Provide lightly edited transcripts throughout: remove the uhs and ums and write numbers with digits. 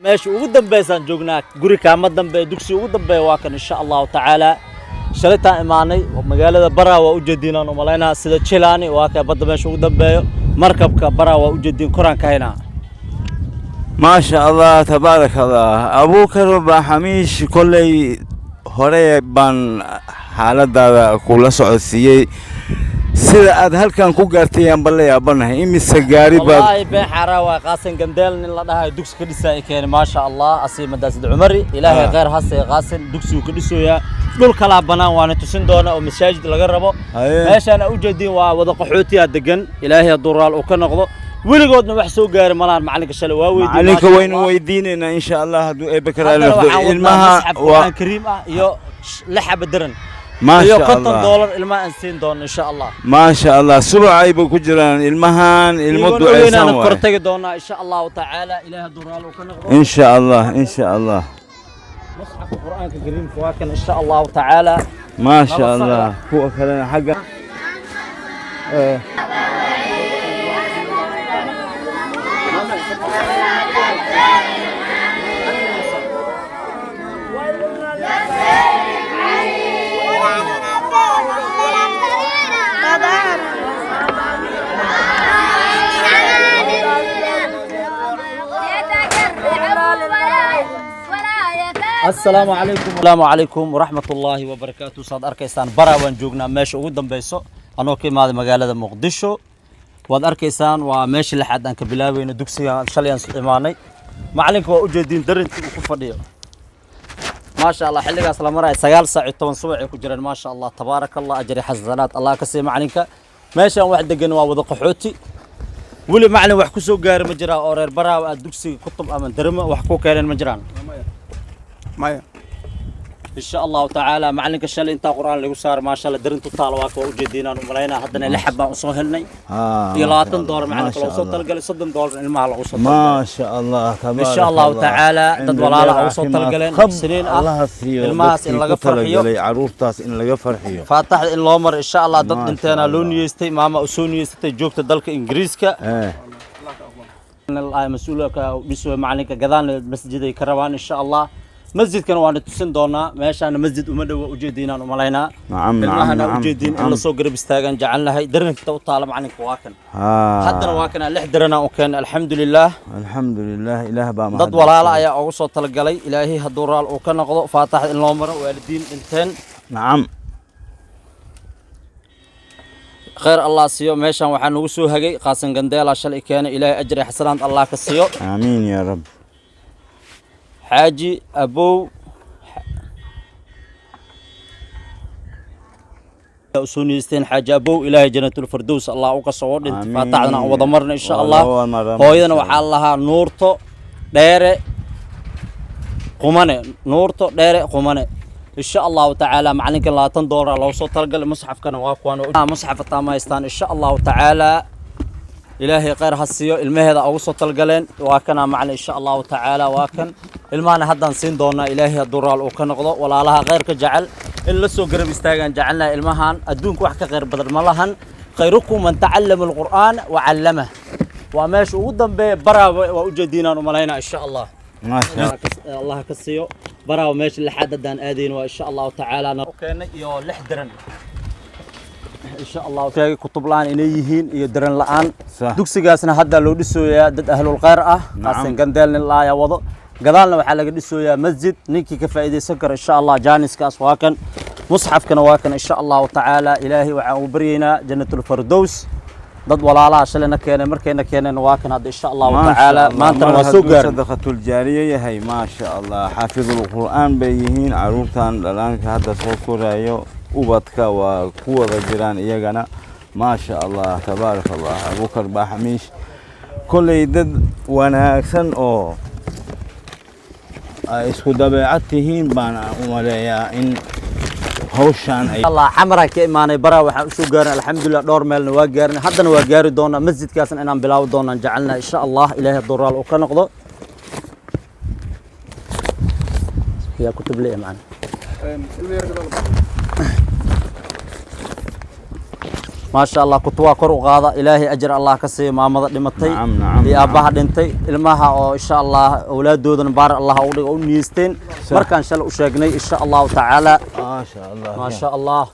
Meesha ugu dambeysaan joognaa, guri kaama dambeeya, dugsi ugu dambeeya waa kan, insha Allahu tacaala. Shalitaan imaanay magaalada Baraa, waa ujeediinaan umalaynaa sida Jilaani waa ka badda meesha ugu dambeeyo, markabka Baraa waa ujeediin, koraan ka haynaa. Maasha Allah, tabaaraka Allah. Abuukar Baaxamiish, kolley hore baan xaaladaada kula socodsiiyey. Sida aad halkan ku gaartay ayaan bal la yaabanahay. Imise gaari baad? Wallaahi been xaaraa waa. Qaasan Gandeel nin la dhahayo dugsi ka dhisaa keenay, maasha Allah. Asii madaasad Cumari, Ilaahay khayr hase. Qaasan dugsigu ka dhisoyaa, dhul kalaa banaan waana tusin doona oo masaajid laga rabo. Meeshaan aa ujeediin waa wada qaxootiyaa degan. Ilaahay hadduu raal uu ka noqdo, weligoodna wax soo gaari malaan. Macalinka shalay waa weydiiyey. Macalinka Maasha waynu Allah. weydiinaynaa, insha Allah, hadduu Eebe ka raali Haddana noqdo. waxaan wadnaa Ilmaha masxaf waa Qur'aan kariim ah iyo lix xaba daran iyo Maasha 50 Allah. doolar ilmaha aan siin doono, insha Allah. Maasha Allah, subacay bay ku jiraan ilmahan, ilmo Iyagoon ducaysan ogeynaan kor waay. tagi doonaa, insha Allahu tacaala, Ilaahay hadduu raali uu ka noqdo. Insha Allah, insha Allah. Masxafka Qur'aanka kariimka waa kan, insha Allahu tacaala. Maasha Nala Allah. socda. Kuwa kalena xagga. Asalaamu calaykum, asalaamu calaykum waraxmat ullaahi wabarakaatu. Saad arkaysaan, Baraa waan joognaa, meesha ugu dambeyso, anoo ka imaaday magaalada Muqdisho. Waad arkaysaan, waa meesha lixaad aan ka bilaabayno dugsiga. Shalay aan imaanay. Macalinka waa ujeediin darintii uu ku fadhiyo, maasha Allah. Xilligaas la maraya 9:10 subax ay ku jiraan, maasha Allah, tabaaraka Allah. Ajri xasanaad Allah ka siiya macalinka. Meeshaan wax degan waa wada qaxooti. Weli macalin wax ku soo gaari ma jiraa oo reer Baraawa aad dugsiga kutub ama darmo wax ku keeneen ma jiraan? Maya. Insha Allahu tacaala, macalinka shalay intaa Qur'aan lagu saaro, maasha Allah. Darintu taalo waa ka, waa ujeediinaan umalaynaa. Haddana lix xab baan usoo helnay iyo $20 macalinka loogu soo talagalay, $30 ilmaha loogu soo talagalay. Maasha Allah, tabaaraka Insha Allahu Allah. tacaala, dad Cimri walaalaha dheer, ugu soo caafimaad talagaleen, qab muxsiniin ah. Allaha siiyo Ilmahaas in dadkii laga ku farxiyo. talagalay caruurtaas in laga farxiyo. Faataxda in loo maro, insha Allah. Dad Maasha dhinteena loo Allah. niyeystay, maama u soo niyeysatay, joogta dalka Ingiriiska. Mas-uulka dhiso macalinka, gadaalna masjiday ka rabaan, insha Allah. Masjidkana waana tusin doonaa. Meeshaana masjid uma dhowa, ujeediinaan umalaynaa. Nacam, nacam, Ilmahana nacam, ujeediin in nacam. lasoo garab istaagaan jecelnahay. Darinta u taala macalinka waa kan. Haddana waa kana, lix daranaa u keenay, alxamdulilaah. Alxamdulilah, Ilaah baa mahad Dad walaala iskale. ayaa ugu soo talagalay. Ilaahay hadduu raal uu ka noqdo, faataxda in loo maro waalidiin dhinteen. Khayr Allah siiyo. Meeshan waxaa nagu soo hagay Qaasan Gandeela shalay keenay. Ilaahay ajri xasanaad Allah ka siiyo. Aamiin yaa rab. Xaaji Abow usoo niyeysteen, Xaaji Abow, Ilaahay janatulfardows Allah u kasoo dhintay. Aamiin. Faataxdana aan wada marna, insha Waa Allah. loo wada Hooyadana insha waxaa lahaa Nuurto Dheere Qumane, Nuurto Dheere Qumane, insha Allahu tacaala. Macalinkan $20 loogu soo talagalay. Musxafkana waa kuwan, musxaf hataa ma haystaan, insha Allahu tacaala. Ilaahay khayr ha siiyo. Ilmaheeda ugu soo talagaleen waa kana macalin, insha Allahu tacaala. Waa kan, ilmahana haddaan siin doonaa, Ilaahay hadduu raal uu ka noqdo. Walaalaha khayrka jecel in la soo garab istaagaan jecelnahay ilmahan. Adduunka wax ka khayr badan ma lahan. Khayrukum man tacallama alqur'aan wa callamah. Waa meesha ugu dambeeya Baraa, waa ujeediinaan umalaynaa, insha Allah. Maasha Allah ka siiyo. Baraa meesha lixaad haddaan aadayno waa, insha Allahu tacaala, u keenay iyo lix daran, insha Allahu. Sheegay kutub la'aan inay yihiin iyo daran la'aan. Dugsigaasna hadda loo dhisoyaa dad ahlul khayr ah. Qaasan Gandeel nin la ayaa wado. Gadaalna waxaa laga dhisoyaa masjid. Ninkii ka faa'iidaysan karo, insha Allah, jaaniskaas waa kan. Musxafkana waa kan, insha Allahu tacaala. Ilaahay waxaan ugu baryaynaa jannatul fardows. Dad walaalaha shalayna keenay, markayna keeneen waa kan hadda, insha Allahu tacaala. Maantana waa soo gaarin. Sadaqatul jaariya yahay, maasha Allah. Xaafidul Qur'aan bay yihiin caruurtan, dhalaanka hadda soo korayo, ubadka waa ku wada jiraan iyagana, maasha Allah, tabaaraka Allah. Abuukar Baaxamiish, kolley dad wanaagsan oo ay isku dabeecad tihiin baan u maleeyaa in hawshaan ay Allah. Xamaraan ka imaanay, Baraa waxaan usoo gaarin, alxamdulilah. Dhowr meelna waa gaarin, haddana waa gaari doonaa. Masjidkaasna inaan bilaawi doonaan jecelnahay, insha Allah, Ilaahay hadduu raal uu ka noqdo. Yaa kutub leeyahay macana? Maasha Allah, kutuwaa kor u qaada. Ilaahay ajar Allah ka siiyo maamada dhimatay Nacam, nacam, iyo aabbaha dhintay, ilmaha oo insha Allah awlaadoodana baar Allah u dhigo u niyeysteen markaan shalay u sheegnay, insha Allahu tacaala. Maasha Allah. Maasha Allah,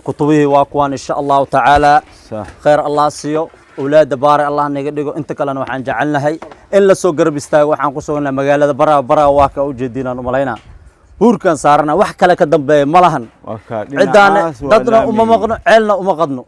kutubihii waa kuwaan, insha Allahu tacaala. Khayr Allah siiyo, awlaadda baare Allah naga dhigo. Inta kalena waxaan jecelnahay in la soo garab istaago. Waxaan ku sugnaa magaalada Baraa. Baraa waa ka ujeediinaan u malaynaa, buurkan saarana, wax kale ka dambeeya ma lahan. Waa kaa. Ciddaana Dhinacaas waa dadna uma laamigii. maqno, ceelna uma qadno.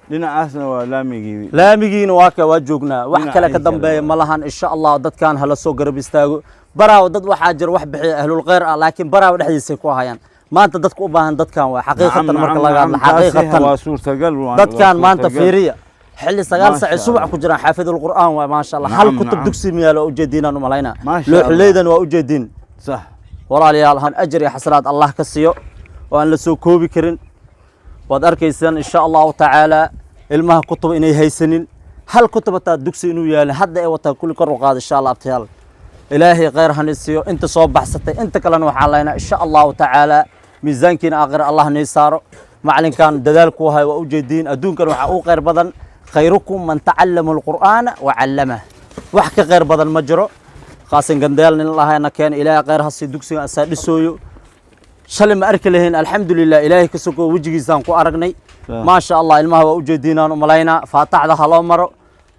Dhinacaasna waa laamigii. Laamigiina waa ka, waa joognaa, wax kale ka Dhinaciisa dambeeya waa. ma lahan. Insha Allah dadkan hala soo garab istaago. Baraawo dad waxaa jira wax bixiya, ahlul khayr ah, laakiin Baraawo dhexdiisay ku hayaan. Maanta dadka u baahan dadkan waa xaqiiqatan marka laga hadla, xaqiiqatan. Waa suurtagal, waa Dadkan maanta suurtagal. fiiriya, xilli 9 saac Maasha subax Allah. ku jiraan, xaafidul qur'aan waay, maasha Allah. Hal kutub dugsi miyaalo ujeediinaan u malaynaa. Maasha Looxuleydan waa ujeediin. Walaalayaal, han ajar iyo xasanaad Allah ka siiyo oo aan la soo koobi karin. Waad arkaysaan, insha Allahu tacaala, ilmaha kutuba inay haysanin, hal kutub hataa dugsi inuu yaalin hadda ay wataan kulli. Kor u qaada, insha Allah. Abtayaal, Ilaahay khayr hani siiyo inta soo baxsatay. Inta kalena waxaan leynaa, insha Allahu tacaala, miisaankiina aakhira Allah nii saaro. Macalinkan dadaalku hayo waa ujeediin. Adduunkan waxaa ugu khayr badan khayrukum man tacallama alqur'aana wa callamah, wax ka khayr badan ma jiro. Qaasin Gandeel nin lahayna keena, Ilaahay khayr ha siiyo. Dugsiga asaa dhisooyo, shalay ma arki lahayn, alxamdulilah, Ilaahay ka soko wejigiisaan ku aragnay. Maasha Allah, ilmaha waa ujeediinaan u malaynaa. Faataxda ha loo maro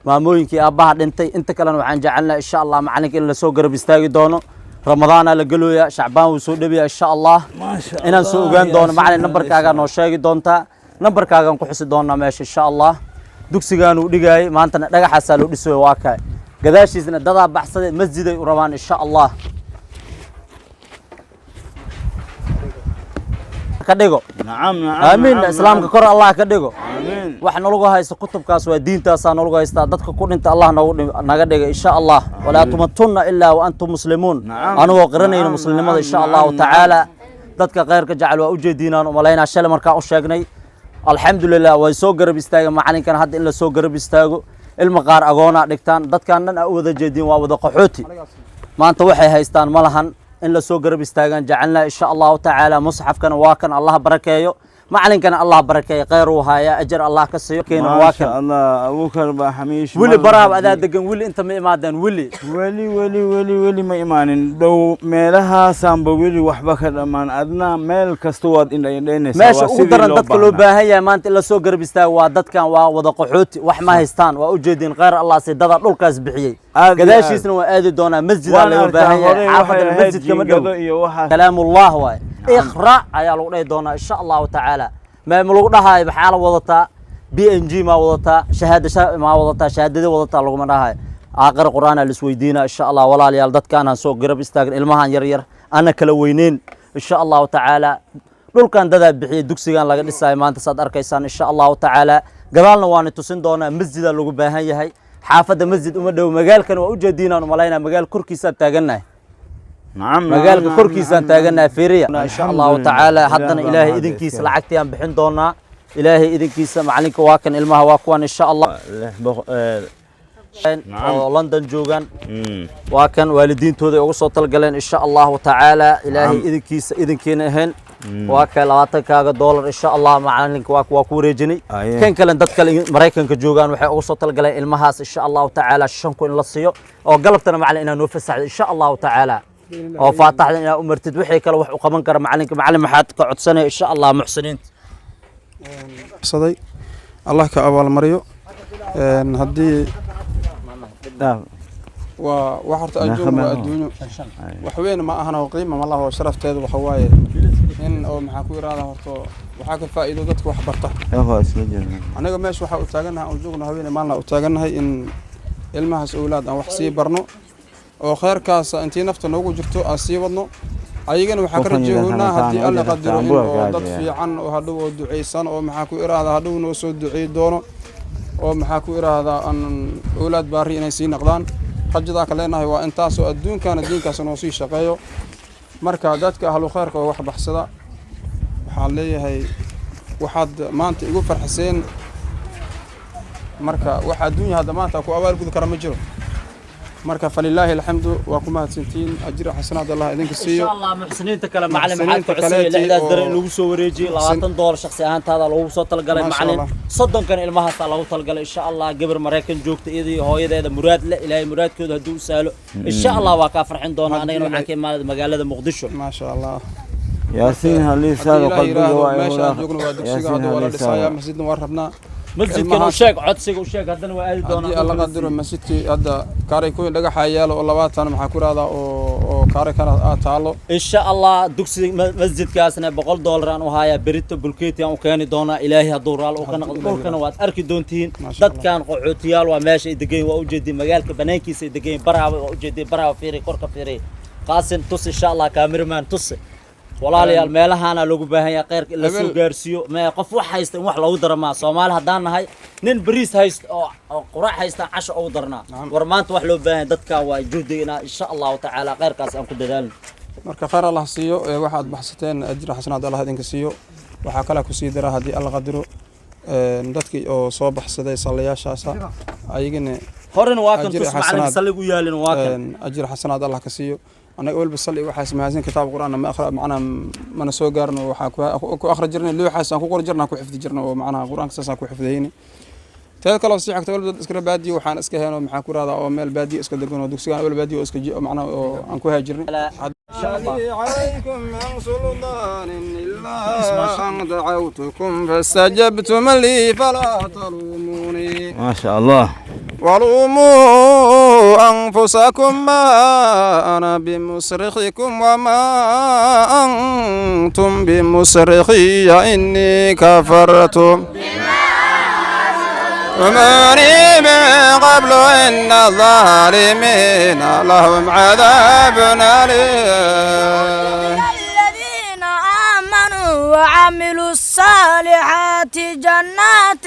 maamooyinkii aabbaha dhintay. Inta kalena waxaan jecelnahay, insha Allah, macalinka in lasoo garab istaagi doono. Ramadaana la gelooya, Shacbaan wuu soo dhowiya, insha Allah Maasha inaan soo Allah, ogaan doono. yaa Macalin, subxaan nambarkaagaa noo sheegi doontaa, nambarkaagaan ku xusi doonaa meesha, insha Allah. Dugsigaan uu dhigaayay, maantana dhagaxaasaa loo dhisoya, waa kaay. Gadaashiisna dadaa baxsaday, masjiday u rabaan, insha Allah ka dhigo. Nacam, nacam. Aamiin. Nacam, Islaamka nacam. kor Allah ka dhigo. Aamiin. Wax nalagu haysto kutubkaas waa diintaasaa nalagu haystaa. Dadka ku dhinta Allah noogu naga dhiga, insha Allah. Walaa tumutunna ilaa wa antum muslimuun. Anigoo qiranayna muslimnimada, insha Allahu tacaala. Dadka khayrka jecel waa ujeediinaan umalaynaa. Shalay markaan u sheegnay, alxamdulilah, way soo garab istaageen. Macalinkan hadda in la soo garab istaago. Ilma qaar agoonaa dhigtaan. Dadkan dhan aa u wada jeediin waa wada qaxooti, maanta waxay haystaan ma lahan. In la soo garab istaagaan jecelnaa, insha Allahu tacaala. Musxafkana waa kan, Allah barakeeyo. Macalinkana Allah barakeeyo, khayr uu hayaa, ajar Allah ka siiyo. Keena waa Maasha kan. Allah, Abuukar baa xamiish. Weli mar Baraab adaa degan, weli inta ma imaadeen weli? Weli, weli, weli, weli ma imaanin. Dhow meelahaasaanba weli waxba ka dhammaan. Adna meel kasta waad indha indhaynaysaa. Meesha Waa ugu sidii daran dadka loo baahnaa. baahan yahay maanta in lasoo garab istaago waa dadkan, waa wada qaxooti, wax ma haystaan, waa ujeediin. Khayr Allah si dada dhulkaas bixiyey. Aad iyo Gadaashiisna waa aadi doonaa, masjidaa Waan looga arkaa. baahan yahay. Horey waxay Xaafadda ahayd masjidka ma dhow. jiingado iyo waxaas. Kalaamullah waay, iqra ayaa lagu dhahi doonaa, insha Allahu tacaala. Ma lagu dhahayo maxaa la wadataa, BNG maa wadataa, shahaada maa wadataa, shahaadada wadataa laguma dhahayo. Aakhira qur'aana la isweydiinaa, insha Allah. Walaalayaal, dadkaan aan soo garab istaagin, ilmahan yar yar ana kala weyneyn, insha Allahu tacaala. Dhulkan dadaa bixiyey, dugsigan laga dhisaayo maanta, saad arkaysaan, insha Allahu tacaala. Gadaalna waana tusin doonaa. Masjidaa lagu baahan yahay, xaafadda masjid uma dhow. Magaalkan waa ujeediinaan umalaynaa, magaal korkiisaan taagannahay. Nacam. Magaalka nacam, korkiisaan nacam, taagannahay, fiiriya, insha Allahu Alxamdulillah. tacaala. Ilaah Haddana baa Ilaahay mahad idinkiisa iska leh. lacagtii aan bixin doonaa, Ilaahay idinkiisa. Macalinka waa kan, ilmaha waa kuwan, insha Allah. 600. Oo London joogaan waa kan, waalidiintooda ay ugu soo talgaleen, insha Allahu tacaala. Ilaahay idinkiisa, idinkiina ahayn, waa kan $20-kaaga, insha Allah. Macalinka waa ku wareejinay. Aye. Kan kale dad kale Maraykanka joogaan waxay ugu soo talgaleen ilmahaas, insha Allahu tacaala, 5,000 in la siiyo. Oo galabtana macalin inaa noo fasaxdo, insha Allahu tacaala, oo faataxda inaa u martid. Wixii kale wax u qaban kara macalinka. Macalin, maxaad ka codsanaya, insha Allah, muxsiniinta? Saday Allah ka abaalmariyo. Haddii waa wax horta adduun waa adduunyo, wax weyn ma ahana oo qiima ma laho. Sharafteedu waxa waaye in oo maxaa ku yiraahdaa, horta waxaa ka faa'iido dadka wax barta. Anaga meesha waxaa u taagannahay aan joogno haweeney maalna u taagannahay in ilmahaas owlaad aan wax sii barno oo khayrkaas intii nafta noogu jirto aan sii wadno. Ayagana waxaa ka Qofkan rajeehoonaa yidhaahdaa haddii Alla qadiro in taambur oo dad gaajo. fiican oo hadhow oo ducaysan oo maxaa ku iraahdaa hadhow noo soo duceey doono oo maxaa ku iraahdaa aan owlaad baari inay sii naqdaan. Rajadaa ka leenahay waa intaasoo adduunkana diinkaas noo sii shaqeeyo. Marka dadka ahlu khayrka oo wax baxsada waxaan leeyahay, waxaad maanta igu farxiseen. Marka wax adduunya hadda maanta ku abaalgudi kara ma jiro. Marka falilaahi alxamdu, waa ku mahadsantihiin, ajir xasanaad Allah idinka siiyo. Insha Allah muxsiniinta kale, macalin, maxaad Muxsiniinta ku codsanaya kaleeti 6daas daran in oo lagu soo wareejiyey $20 shakhsi ahaantaada loogu soo talagalay. Maasha Macalin, Allah. 30kan ilmahaasaa loogu talagalay, insha Allah. Gabar Maraykan joogta, iyadii hooyadeeda muraad le, Ilaahay muraadkooda hadduu u sahlo, insha Allah waa kaa farxin doonaa. Haddii Anagana waxaan ka imaanay magaalada Muqdisho. Maasha Allah. Yaasiin halii saaro. Haddii Ilaah Qalbiga yiraahdo waa meesha aan joogno waa dugsiga, Yaasiin hadda waa la halii dhisayaa, saaro. Masjidna waa rabnaa. Masjidkan u Ilmahaas- sheeg, codsiga u sheeg, haddana waa aadi doonaa. Haddii Alla qadaro, masjidkii hadda kaaray kuwii dhagaxa yaalo oo 20 maxaa ku rahdaa oo kaaray kana aa taalo. Insha Allah dugsiga masjidkaasna $1 aan u hayaa, berito bulkeeti aan u keeni doonaa, Ilaahay hadduu raal uu ka noqdo. Dhulkana waad arki doontihiin. Maasha. Dadkan qaxootiyaal waa, meesha ay degan yihiin waa ujeedin, magaalka banaankiisa ay degan yihiin. Baraawe waa ujeedin, Baraawe fiiri, korka fiiri, Qaasin tus, insha Allah cameraman tus. Walaalayaal, meelahaana loogu baahan yahay khayrka in la soo gaarsiiyo. Mee qof wax haysta in wax loogu daro maa? Soomaali haddaan nahay, nin bariis haysta oo quraac haysta casho ugu darnaa. War maanta wax loo baahan yahay dadkan waa juhdiga inaa, insha Allahu tacaala, khayrkaas aan ku dadaalno. Marka khayr Allah siiyo ee waxaad baxsateen, ajir xasanaad Allah idinka siiyo. Waxaa kale kusii dara, haddii Alla qadaro, dadkii oo soo baxsaday sallayaashaasa ayagana Horena waa kan. Ajir Tus macalin, xasanaad. Sallig u yaalin waa kan. Ajir xasanaad Allah ka siiyo. Annaga walba salli waxaas mahadsan, kitaab Qur'aan ma akhra, macnaha mana soo gaarno. Waxaa ku akhri jirnay looxaas aan ku qori jirnay, aan ku xifdi jirnay, oo macnaha Qur'aanka saas aan ku xifdiyeyni. Teeda kale oo sii xigta, walba dad iskala baadiyo waxaan iska heenoo, maxaa ku rahdaa, oo meel baadiyo iska degan oo dugsigaan awal baadiyo oo iska macnaha oo aan ku haajirnay. عليكم من سلطان إلا أن دعوتكم فاستجبتم لي فلا تلوموني ما شاء الله. ولوموا أنفسكم، ما أنا بمصرخكم وما أنتم بمصرخي، إني كفرت وماني من قبل، إن الظالمين لهم عذاب أليم. الذين آمنوا وعملوا الصالحات جنات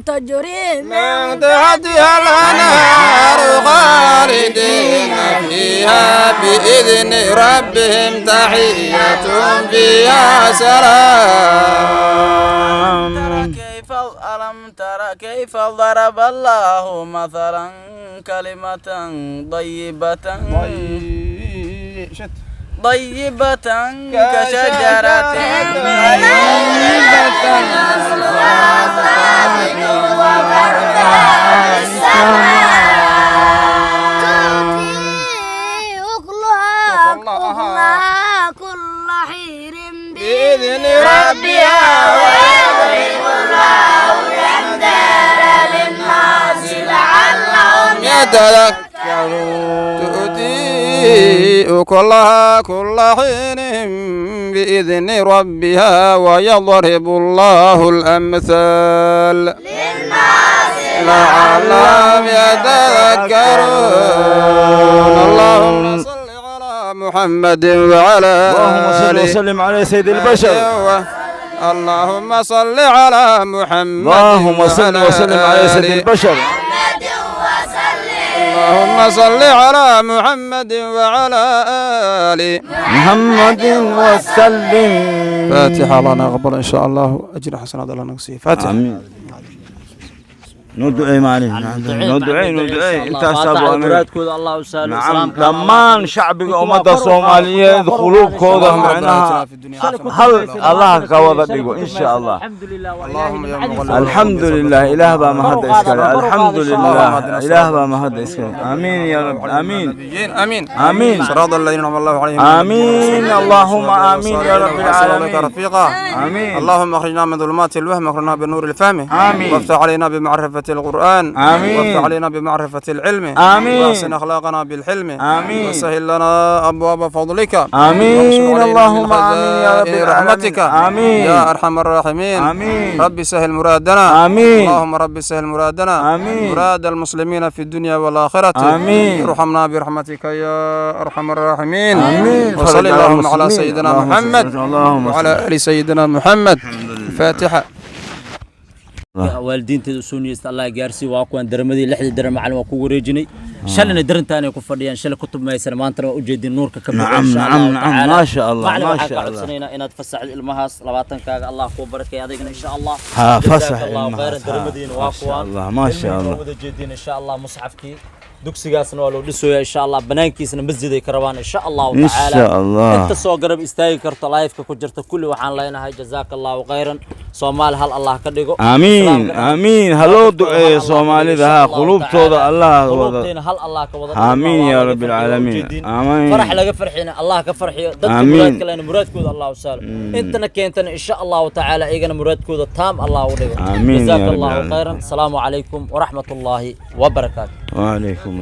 تجري من من تحتها الأنهار خالدين فيها بإذن ربهم، تحيتهم فيها سلام. كيف ألم تر كيف ضرب الله مثلا كلمة طيبة طيبة كشجرة طيبة أصلها ثابت وفرعها في السماء، تؤتي أكلها كل حين بإذن ربها ويضرب الله الأمثال للناس لعلهم يتذكرون. تؤتي أكلها كل حين بإذن ربها ويضرب الله الأمثال للناس لعلهم يتذكرون. اللهم صل على محمد وعلى اللهم صل آله وسلم على سيد البشر. اللهم صل على محمد اللهم صل وعلى وسلم على سيد آله. البشر. محمد وسلم. اللهم صل على محمد وعلى آل محمد وسلم. فاتحة، الله نقبل إن شاء الله، أجر حسنات الله نقصي فاتحة. آمين. Noo duceey macalin, noo duceey, noo duceey intaasaa buu anaga. Muraadkooda Allah u sahlo. Nacam, dhammaan shacbiga ummadda Soomaaliyeed quluubkooda macnaha hal Allah ka wada dhigo, insha Allah. Alxamdu lilah, Ilaah baa mahadda iskale. Alxamdu lilah, Ilaah baa mahadda iskale. Aamiin ya rab, aamiin. آمين. آمين. صراط الذين أنعم الله عليهم. آمين، اللهم آمين يا رب العالمين. رفيقا. آمين. اللهم اخرجنا من ظلمات الوهم، اخرجنا بنور الفهم. آمين. وافتح علينا بمعرفة القرآن. آمين. وافتح علينا بمعرفة العلم. آمين. واحسن أخلاقنا بالحلم. آمين. وسهل لنا أبواب فضلك. آمين. وانشر علينا من اللهم آمين يا رب خزائن رحمتك. العالمين. آمين. يا أرحم الراحمين. آمين. رب سهل مرادنا. آمين. اللهم رب سهل مرادنا. آمين. مراد المسلمين في الدنيا والآخرة. آمين. ارحمنا برحمتك يا أرحم الراحمين. آمين. وصلى فرج على اللهم على المسلمين. سيدنا اللهم صل محمد اللهم وعلى صل. آل سيدنا محمد. الفاتحة. Waalidiinteeda usoo niyeysta Allah gaarsiiyo. Waa kuwan daramadii, lixdii daran macalin waa ku wareejinay. Shalayna darantaanay ku fadhiyaan, shalay kutub maysan, maantana waa ujeedin nuurka ka buuxo. نعم، Insha نعم، Allahu نعم، tacaala. ما شاء الله، Macalin, ما waxaan شاء ka الله. codsanaynaa inaad fasaxdo ilmahaas 20kaaga, Allah kuu barakeeyo adigana, insha Allah. ها، Jazaaka fasax Allahu ilmahaas, khayran. ها، Daramadiina ما waa شاء kuwan. الله، ما شاء Ilmihiina الله. waa wada jeedin, insha Allah, musxafkii. Dugsigaasna waa loo dhisoyaa, insha Allah. Banaankiisna masjiday ka rabaan, insha Allahu Insha tacaala. Allah. Inta soo garab istaagi karto, live-ka ku jirta kulli, waxaan leenahay jazaaka Allahu khayran. Soomaali hal Allah ka dhigo. Aamiin. Islaamka dhan Aamiin. Ha loo quluubtooda duceeyo hal Allah ka dhigo, Soomaalida, insha ha Allahu quluubtooda tacaala. Allah wada. Quluubteena hal Allah ka wada dhigo. Aamiin Waa yaa laga Rabbil farxiyo, waa caalamiin. ujeediin. Aamiin. Farax laga farxina Allah ka farxiyo dadka. Aamiin. Muraadka lehna muraadkooda Allah u sahlo. Intana keentana, insha Allahu tacaala, iyagana muraadkooda taam Allah u dhigo. Aamiin yaa Jazaaka Rabbil Allahu caalamiin. khayran. Asalaamu calaykum waraxmat ullaahi wabarakaatu. وعليكم.